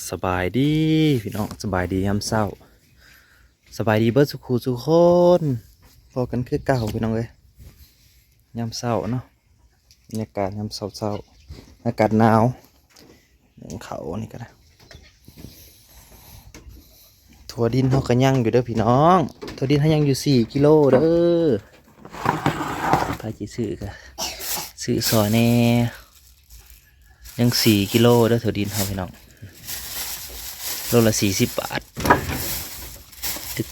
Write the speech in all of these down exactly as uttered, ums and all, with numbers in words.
สบายดีพี่น้อง สบายดียามเช้า สบายดีเบิดสุขูสุคน พอกันคือเก่าพี่น้องเอ้ย ยามเช้าเนาะ บรรยากาศยามเช้าเช้า อากาศหนาว หนึ่งเขานี่ก็ได้ ถั่วดินเขาก็ยังอยู่เด้อพี่น้อง ถั่วดินเขายังอยู่สี่กิโลเด้อ ใครจะซื้อก็ซื้อซอยแน่ ยังสี่กิโลเด้อ ถั่วดินเขาพี่น้อง โลละสี่สิบบาท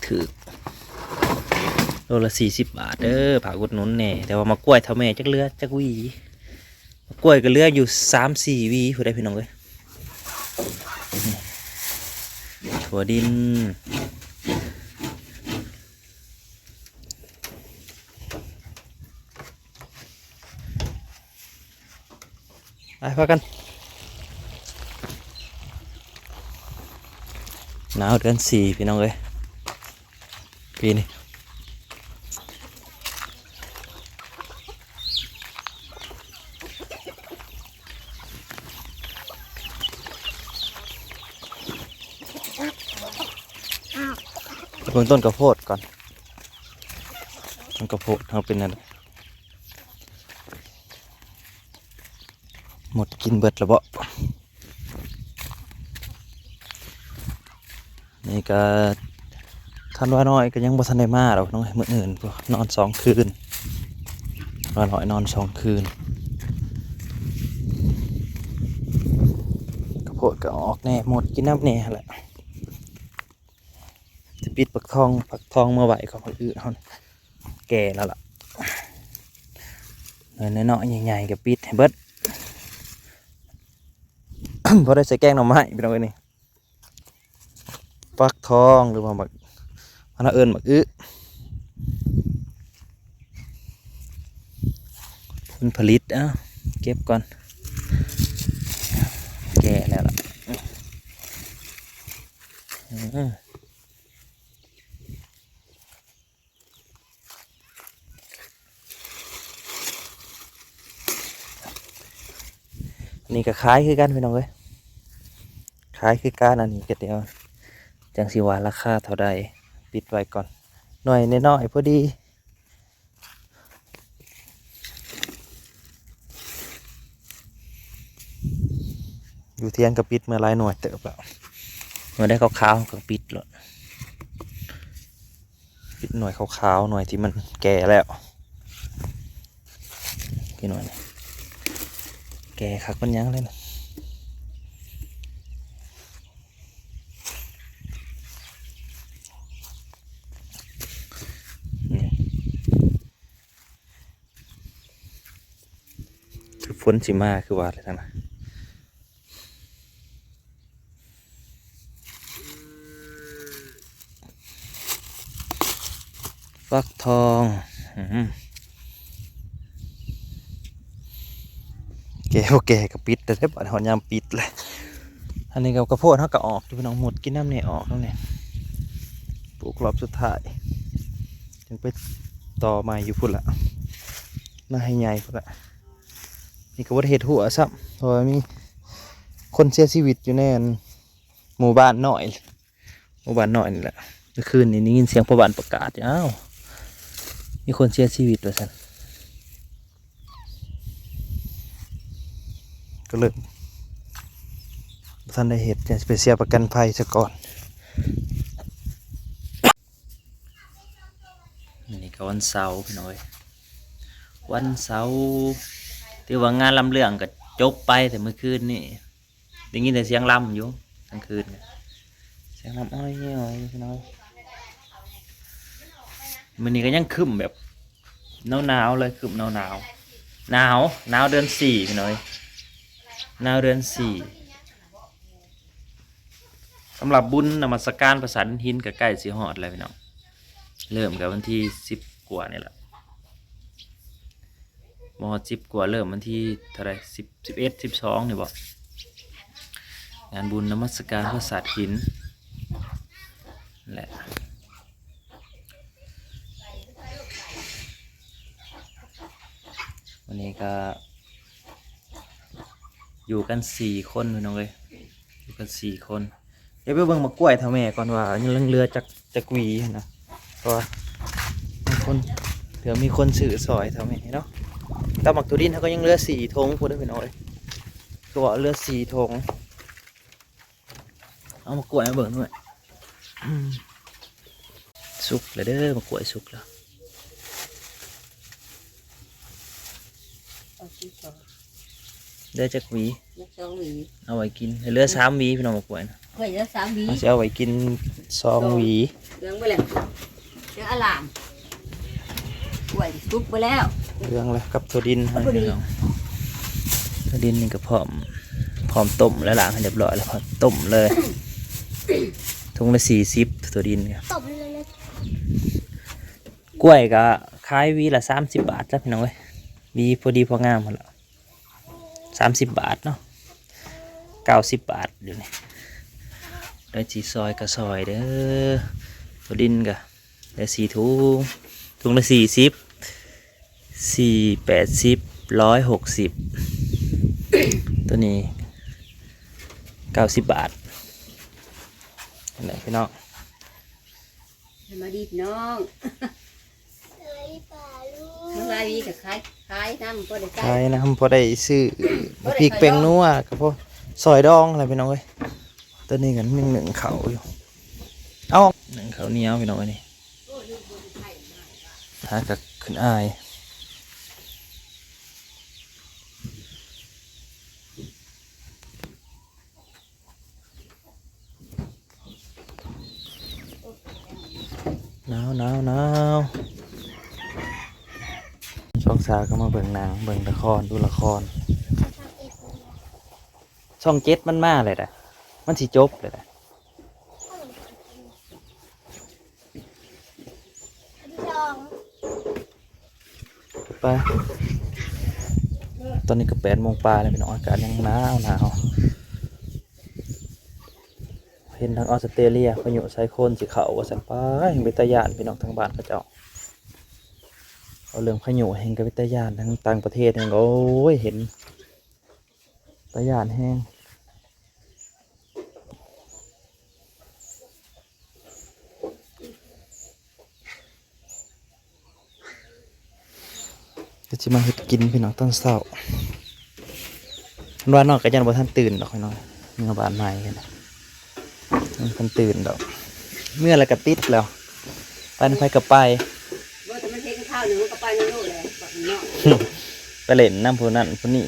ถืกๆ โลละสี่สิบบาทเด้อ ฝากอุดหนุนแน่ แต่ว่าหมากกล้วยเฒ่าแม่จักเหลือจักหวี หมากกล้วยก็เหลืออยู่สามสี่หวี ผู้ใดพี่น้องเอ้ย ถั่วดิน ไปพากัน หนาวเดือนสี่พี่น้องเอ้ย ปีนี้ เบิ่งต้นข้าวโพดก่อน ต้นข้าวโพดเขาเป็นอะไร หมดกินเบิดละบ่ นี่ก็ท่านว่าน้อยก็ยังบ่ทันได้มาดอกน้อง มื้ออื่นพวกนอนสองคืน ว่าน้อยนอนสองคืน ข้าวโพดก็ออกแน่ หมดกินน้ำแน่หั่นแหละ จะปิดปักทอง ปักทองเมื่อไหวของคนอื่นเขา แก่แล้วล่ะ หน่วยน้อยๆใหญ่ๆก็ปิดให้เบิด พอได้ใส่แกงหน่อไม้พี่น้องเอ้ยนี่ ฟักทองหรือว่าหมาก มันเอิ้นหมากอึ ผลผลิต เอ้า เก็บก่อน แก่แล้วล่ะ อืม อันนี้ก็ขายคือกันพี่น้องเอ้ย ขายคือกัน อันนี้ก็เดี๋ยวจังสิว่าราคาเท่าใด ปิดไว้ก่อน หน่วยน้อยๆพอดี อยู่เที่ยงก็ปิดเมื่อหลายหน่วยเติบแล้ว เมื่อได้ขาวๆก็ปิดแล้ว ปิดหน่วยขาวๆ หน่วยที่มันแก่แล้ว พี่น้อย แก่คักมันยังเลยนะ นี่ คือฝนสิมาคือว่าเลยนะ ฟักทอง อืม แก่บ่แก่ก็ปิดแต่ได้บัดฮอดยามปิดเลย อันนี้ก็ข้าวโพดเขาก็ออกอยู่พี่น้อง หมดกินน้ำเนี่ยออกแล้วเนี่ย ปลูกรอบสุดท้าย จึงไปต่อใหม่อยู่พุ้นละ มาให้ใหญ่พุ้นละ นี่ก็บ่ได้เฮ็ดหัวซ้ำ เพราะว่ามีคนเสียชีวิตอยู่ในอันหมู่บ้านน้อย หมู่บ้านน้อยนี่แหละ เมื่อคืนนี้ได้ยินเสียงพ่อบ้านประกาศ อ้าว มีคนเสียชีวิตว่าซั่น ก็เลยบ่ทันได้เฮ็ด จะไปเสียประกันภัยซะก่อน อันนี้ก็วันเสาร์พี่น้องเอ้ย วันเสาร์ ถือว่างานลำเรื่องก็จบไปแต่เมื่อคืนนี่ ได้ยินแต่เสียงลำอยู่กลางคืน เสียงลำอ้อยอ้อยพี่น้อง มื้อนี้ก็ยังครึ้มแบบหนาวๆเลย ครึ้มหนาวๆ หนาว หนาวเดือนสี่พี่น้องเอ้ย หนาวเดือนสี่ สำหรับบุญนมัสการปราสาทหินก็ใกล้สิฮอดแล้วพี่น้อง เริ่มกับวันที่สิบกว่านี่แหละ บ่ฮอดสิบกว่า เริ่มวันที่เท่าใด สิบ สิบเอ็ด สิบสองนี่บ่ งานบุญนมัสการปราสาทหิน แหละ วันนี้ก็ อยู่กันสี่คนพี่น้องเอ้ย อยู่ กันสี่คน เดี๋ยวไปเบิ่งหมากกล้วยเฒ่าแม่ก่อนว่ายังเหลือจักจักหวีหั้นนะ เพราะว่าบางคนเผื่อมีคนซื้อซอยเฒ่าแม่เนาะ แต่หมากถั่วดินเขาก็ยังเหลือสี่ถุงพู้นเด้อพี่น้องเอ้ย คือว่าเหลือสี่ถุง เอาหมากกล้วยมาเบิ่งด้วย อืม สุกแล้วเด้อ หมากกล้วยสุกแล้ว เอาสิสอง ได้จักหวี ได้สองหวี เอาไว้กิน เหลือสามหวีพี่น้อง หมากกล้วยนะ กล้วยเหลือสามหวี เอาสิเอาไว้กินสองหวี เหลืองไปเลย เหลืองอร่าม กล้วยสุกไปแล้ว เหลืองแล้วกับถั่วดิน พอดี พี่น้อง ถั่วดินนี่ก็พร้อม พร้อมต้มแล้ว ล้างให้เรียบร้อยแล้ว พร้อมต้มเลย ถุงละสี่สิบ ถั่วดิน ต้มเลยนะ กล้วยก็ขายหวีละสามสิบบาทจ้ะพี่น้องเอ้ย หวีพอดีพองามหั่นล่ะ สามสิบบาทเนาะ เก้าสิบบาทอยู่นี่ ได้สิซอยก็ซอยเด้อ ถั่วดินก็ได้สี่ถุง ถุงละสี่สิบ สี่ แปดสิบ ร้อยหกสิบ ตัวนี้เก้าสิบบาท นั่นแหละพี่น้อง สบายดีพี่น้อง สบายดีป้าลุง สบายดีก็ขาย ขายนำ พอได้ใช้ ขายนำ พอได้ซื้อ พอได้ พริกแป้งนัว ก็พอซอยดองอะไรพี่น้องเอ้ย ตอนนี้กันนึ่งหนึ่งเขาอยู่ เอ้า นึ่งเขาวเหนียวพี่น้องเอ้ยนี่ หากะขึ้นอาย หนาวหนาวหนาว สองสาวก็มาเบิ่งหนัง เบิ่งละคร ดูละคร ช่องเจ็ดมันมาเลยนะมันสิจบเลยนะ ไป ตอนนี้ก็แปดโมงปลายแล้วพี่น้อง อากาศยังหนาวหนาว เห็นทางออสเตรเลีย พายุไซโคลนสิเข้าว่าซั่น ไป เป็นตาย้านพี่น้อง ทางบ้านเขาเจ้า เอาเรื่องพายุแฮงก็เป็นตาย้าน ทางต่างประเทศแฮงก็ โอ้ย เห็นตาย้านแฮง ก็สิมาเฮ็ดกินพี่น้องตอนเช้า วันนอนก็ยังบ่ทันตื่นดอกพี่น้อง เมือบ้านใหม่กันนะ ยังบ่ทันตื่นดอก เมือแล้วก็ติดแล้ว ไปนำไผก็ไป บ่แต่มันเห็นข้าวหนึ่งมันก็ไปนำโลดเลย บักเนาะ ไปเล่นนำผู้นั้นผู้นี้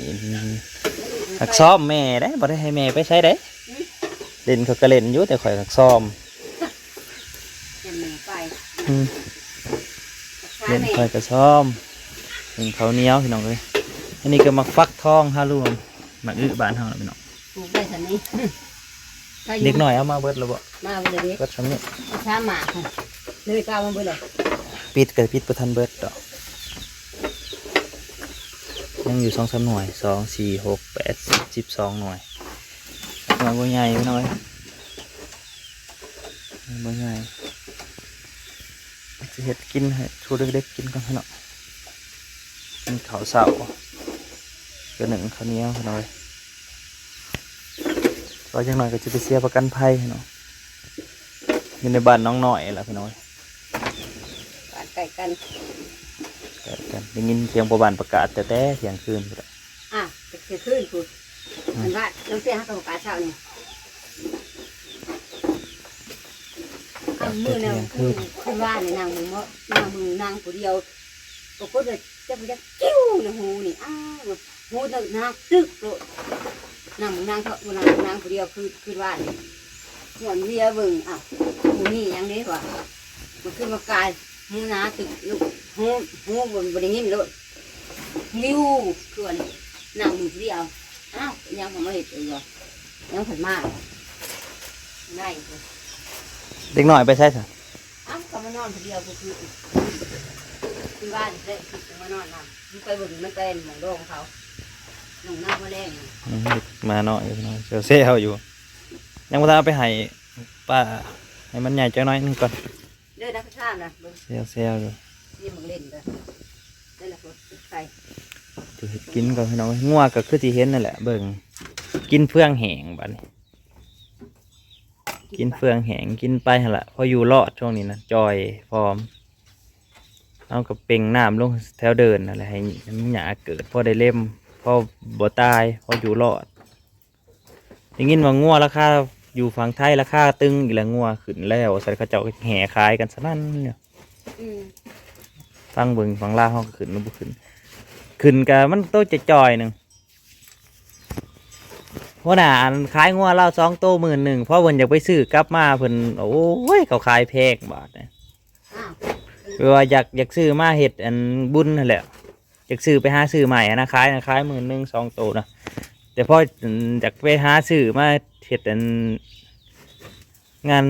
หักซ้อมแม่เด้ บ่ได้ให้แม่ไปไสเด้ อืม เล่นเขาก็เล่นอยู่ แต่ข่อยหักซ้อม จะแม่ไป อืม หักซ้อม เล่น แม่ ข่อยก็ซ้อม นึ่งข้าวเหนียวพี่น้องเอ้ย อันนี้ก็หมากฟักทองฮาลู หมากอึบ้านเฮาล่ะพี่น้อง ปลูกได้ซั่นนี่ เด็กน้อยเอามาเบิดแล้วบ่ มาเบิดเลยเด้ เบิดซั่นนี่ เอาสามหมากค่ะ เลยก็เอามาเบิดเลย ปิดก็ปิดบ่ทันเบิดดอก ยังอยู่สองสามหน่วย สอง สี่ หก แปด สิบ สิบสองหน่วย หน่วยบ่ใหญ่พี่น้องเอ้ย หน่วยบ่ใหญ่ สิเฮ็ดกินให้ชูเด็กๆกินก่อนพี่น้อง กินข้าวเช้า ก็นึ่งข้าวเหนียวพี่น้องเอ้ย ก็จักหน่อยก็สิไปเสียประกันภัยพี่น้อง อยู่ในบ้านน้องน้อยล่ะพี่น้อง บ้านใกล้กัน ใกล้กัน ได้ยินเสียงพ่อบ้านประกาศแต่แต่เที่ยงคืนพุ้นล่ะ อ่ะ แต่เที่ยงคืนพุ้น อืม มันว่าน้องเตี้ยเขาก็ประกาศเช้านี่ อ่ะ มื้อนั้น เที่ยงคืน มื้อคืนว่านี่นางมึงเมาะ นางมึงนางผู้เดียว ปรากฏว่าจะไปจักกิ้วในหูนี่ อ้าว หูตึกนักตึกโลด นางมึงนางเถาะ นาง นางผู้เดียว คืน คืนว่านี่ หวนเวียเบิ่ง อ้าว หูนี่ยังได้วะ มันคือมากาย หูหนาตึกลูก หู หูบ่ บ่ได้ยินโลด วิว คือว่านี่ นางมึงผู้เดียว อ้าว ยังบ่มาเฮ็ดอีกเหรอ ยังผัดมาเหรอ ได้ เด็กน้อยไปไสซะ อ้าว ก็มานอนผู้เดียว ก็คือ คือบ้านเด้อ คือมานอนนำ มันไปเบิ่ง มันไปหม่องดองเขา หนุ่มน้ำบ่แรง อืม มาน้อยอยู่พี่น้อง เซลๆอยู่ ยังบ่ทันเอาไปให้ป้า ให้มันใหญ่จักหน่อยหนึ่งก่อน เด้อ นักข้ามนะ เบิ่ง เซลๆอยู่ นี่มึงเล่นเด้อ นั่นแหละ พุ้น ไป สิเฮ็ดกินก่อนพี่น้อง งัวก็คือที่เห็นนั่นแหละ เบิ่ง กินเฟืองแห้งบัดนี้ กินเฟืองแห้งกินไปหั่นละ พออยู่รอดช่วงนี้นะ จ่อยพร้อม เอากระเป่งน้ำลงแถวเดินนั่นแหละ ให้มันหญ้าเกิด พอได้เล็ม พอบ่ตาย พออยู่รอด ได้ยินว่างัวราคา อยู่ฝั่งไทยราคาตึงอีกแล้ว งัวขึ้นแล้ว สันเขาเจ้าก็แห่ขายกันสนั่นเนี่ย อืม ฟังเบิ่งฝั่งลาวเขาก็ขึ้นหรือบ่ขึ้น ขึ้นกะมันโตจ่อยๆหนึ่ง หัวหน้าอันขายงัวลาวสองโตหมื่นหนึ่ง พอเพิ่นอยากไปซื้อกลับมาเพิ่น โอ้ย เขาขายแพงบาทเนี่ย อ้าว แปลว่าอยากอยากซื้อมาเฮ็ดอันบุญนั่นแหละ อยากซื้อไปหาซื้อใหม่อะนะ ขายนะ ขายหมื่นหนึ่งสองโตนะ แต่พออยากไปหาซื้อมาเฮ็ดอันงาน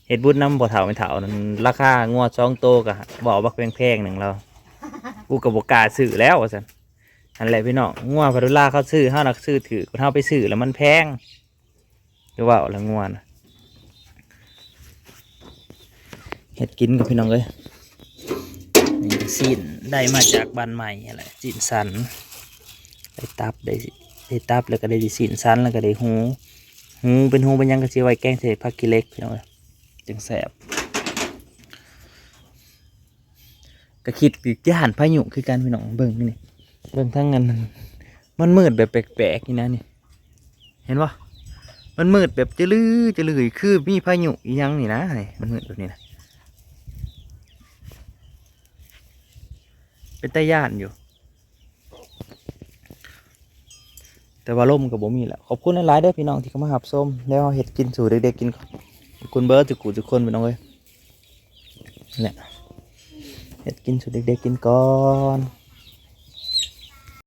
เฮ็ดบุญนำพ่อเฒ่าแม่เฒ่านั้น ราคางัวสองโตก็บอกว่าแพงๆหนึ่งแล้ว กูก็บ่กล้าซื้อแล้วว่าซั่น นั่นแหละพี่น้อง งัวพัทธุลาเขาซื้อ เฮาน่ะซื้อถืก เฮาไปซื้อแล้วมันแพง คือว่าแล้วงัวนะ เฮ็ดกินกับพี่น้องเอ้ย นี่ก็ซีนได้มาจากบ้านใหม่นั่นแหละ ซีนสัน ได้ตับ ได้ ได้ตับ แล้วก็ได้ซีนสัน แล้วก็ได้หู หูเป็นหูเป็นหยังก็สิไว้แกงใส่ผักขี้เหล็กพี่น้องเอ้ย จั่งแซ่บ ก็คิดอยู่ย่านพายุคือกันพี่น้อง เบิ่งนี่ เบิ่งทางนั้น มันมืดแบบแปลกๆนี่นะนี่ เห็นบ่ มันมืดแบบจะลือจะลือ คือมีพายุอีหยังนี่นะนี่ มันมืดแบบนี้นะ เป็นตาย่านอยู่ แต่ว่าลมก็บ่มีแล้ว ขอบคุณหลายๆเด้อพี่น้องที่เข้ามารับชม แล้วเฮ็ดกินสู่เด็กๆกิน ขอบคุณเบิดทุกผู้ทุกคนพี่น้องเอ้ย นี่แหละ เฮ็ดกินสู่เด็กๆกินก่อน